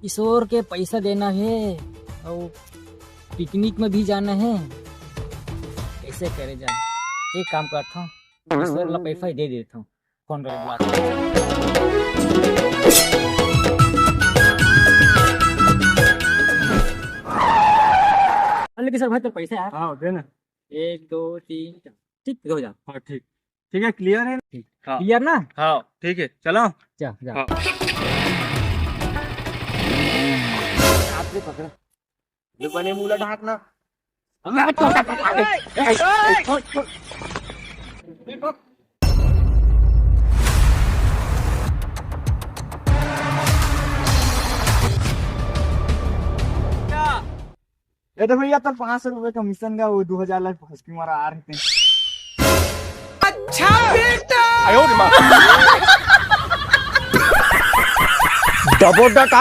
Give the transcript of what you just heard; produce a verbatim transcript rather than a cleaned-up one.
किशोर के पैसा देना हे अउ पिकनिक में भी जाना हे। कैसे करे जाए? एक काम करता हूँ, किशोर ला पैसा ही दे देता हूँ। फोन करके बुलाता हूँ। अरे किशोर भाई, तो पैसा यार। हाँ, दे ना। एक, दो, तीन, चार। ठीक, हो जा। हाँ, ठीक। ठीक है, क्लियर है? ठीक। हाँ। क्लियर ना? हाँ, ठीक है, चलो। जा, जा। हाँ। हाथ से पकड़। ये बने मुंह ला ढांकना। ए तो भैया, तो पाँच सौ रुपए कमीशन का, वो दो हजार लाख फंस के मारा आ रहे थे। अच्छा बेटा। डबो डका।